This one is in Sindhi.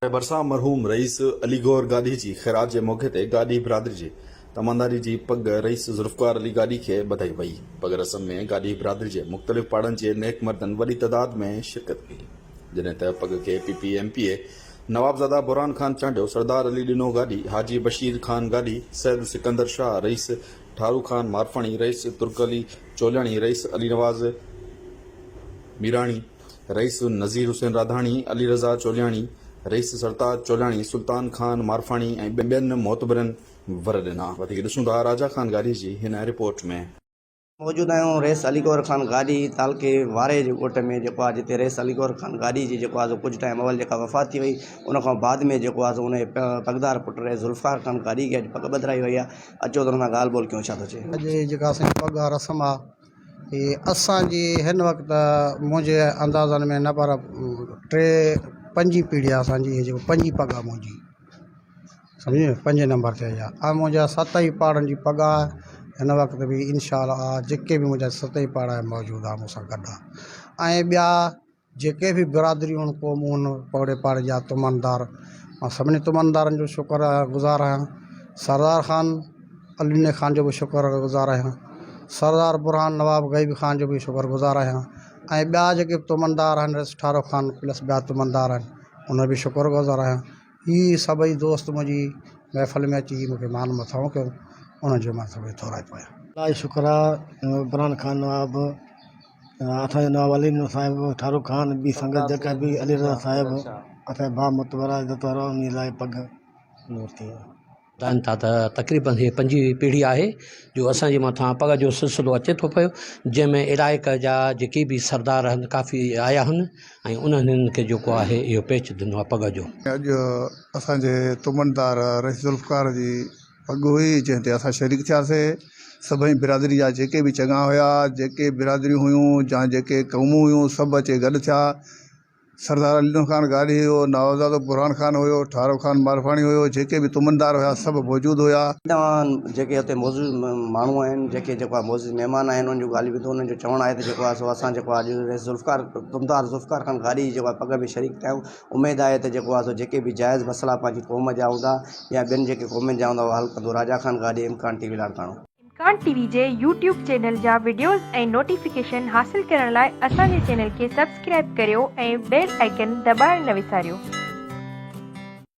ڀرسان مرحوم رئيس علي گوهر گاڏهي جي خيرات جي موقعي تي گاڏهي برادري جي تمانداري جي پڳ رئيس ذوالفقار علي گاڏهي کي ٻڌائي وئي. پڳ رسم ۾ گاڏهي برادري جي مختلف پاڙن جي نيڪ مردن وڏي تعداد ۾ شرڪت ڪئي. جڏهن ته پڳ کي P P M P A Nawabzada Burhan Khan Chandio, Sardar Ali Dino Gadhi, Haji Bashir Khan Gadhi, Syed Sikandar Shah, Rais Tharu Khan Marfani, Rais Turk Ali Choliani, Rais Ali Nawaz Mirani, Rais Nazir Hussain Radhani, Ali Raza Choliani, Rais Sartaj Choliani, Sultan Khan Marfani ۽ ٻين معتبرن ور ڏنا. وڌيڪ ڏسون ٿا راجا خان گاڏهي جي هن رپورٽ ۾. موجود آهيون رئيس علي گوهر خان گاڏهي تعلقي واري جي ڳوٺ ۾ جيڪو آهي جتي رئيس علي گوهر خان گاڏهي جي جيڪو آهي سو ڪجهه ٽائيم اول جيڪا وفات ٿي وئي ان کان بعد ۾ جيڪو آهي سو ان جي پڳدار پٽ رئيس ذوالفقار خان گاڏهي کي اڄ پڳ ٻڌرائي وئي آهي اچو ته ان سان ڳالهه ٻولهه ڪيون ڇا ٿو چئي. اڄ هي جيڪا اسان جي پڳ آهي رسم آهي هي اسان جي هن وقت منهنجي اندازن ۾ نه پر ٽي پنجين پيڙهي آهي اسان جي هي جيڪو پنجين پڳ آهي منهنجي. سمجهي پنجين نمبر تي آ ۽ منهنجا ست ئي پاڙن جي پڳ آ هن وقت به انشاء الله جيڪي به منهنجا ست ئي پاڙا موجود آ مون سان گڏ آ ۽ ٻيا جيڪي به برادريون آهن قومون آهن پوڙي پاڙي جا تمندار مان سڀني تمندارن جو شڪر گذار آهيان سردار خان علي خان جو به شڪر گذار آهيان سردار برهان نواب غيب خان جو به شڪر گذار آهيان ۽ ٻيا جيڪي به تمندار آهن ٺارو خان پلس ٻيا تمندار آهن ان جو به شڪر گذار آهيان هي سڀئي دوست منهنجي محفل ۾ اچي مون کي مان مٿانهون ڪيو انهن جو مان سڀئي ٿورائتو آهيان. الله جو شڪر آ برهان خان نواب اسان جو نواب علي نور صاحب ٺارو خان ٻي سنگت جيڪا به علي رضا صاحب اسان جا ڀاء متبر آ عزت وارا انهي لاء پڳ نور ٿي. ٻڌائن ٿا ته تقريبن هيء پنجين پيڙهي آهي جو اسان جي مٿان پڳ جو سلسلو اچي ٿو پيو جنهن ۾ علائقي جا جيڪي به سردار آهن ڪافي آيا آهن ۽ انهن هنن کي جيڪو آهي اهو پيچ ڏنو آهي پڳ جو. اڄ اسان جي تمندار رئيس ذوالفقار جي پڳ هئي جنهن تي اسان شريڪ ٿياسي سڀئي برادري جا جيڪي به چڱا هيا جيڪي برادريون هيون يا جيڪي قومون هيون سڀ اچي گڏ ٿيا سردار علي نور خان گاڏهي هيو، نوابزادو برهان خان هيو، ٺارو خان مارفاڻي هيو، جيڪي به تمندار هيا سڀ موجود هيا. توهان جيڪي اتي معزز ماڻهو آهن جيڪي جيڪو آهي معزز مهمان آهن انهن جون ڳالهيون ٻڌو انهن جو چوڻ آهي ته جيڪو آهي سو اسان جيڪو آهي اڄ رئيس ذوالفقار تمدار ذوالفقار خان گاڏهي جي جيڪو آهي پڳ ۾ شريڪ ٿيا آهيون اميد آهي ته جيڪو آهي سو جيڪي به جائز مسئلا پنهنجي قوم جا هوندا يا ٻين جيڪي قومن جا هوندا اهي حل ڪندو راجا خان گاڏهي امڪان ٽي وي لاڙڪاڻو. امڪان ٽي وي جي يوٽيوب چينل جا وڊيوز ۽ نوٽيفڪيشن حاصل ڪرڻ لاء اسان جي چينل کي سبسڪرائيب ڪريو ۽ بيل آئيڪن دٻائڻ نه وساريو.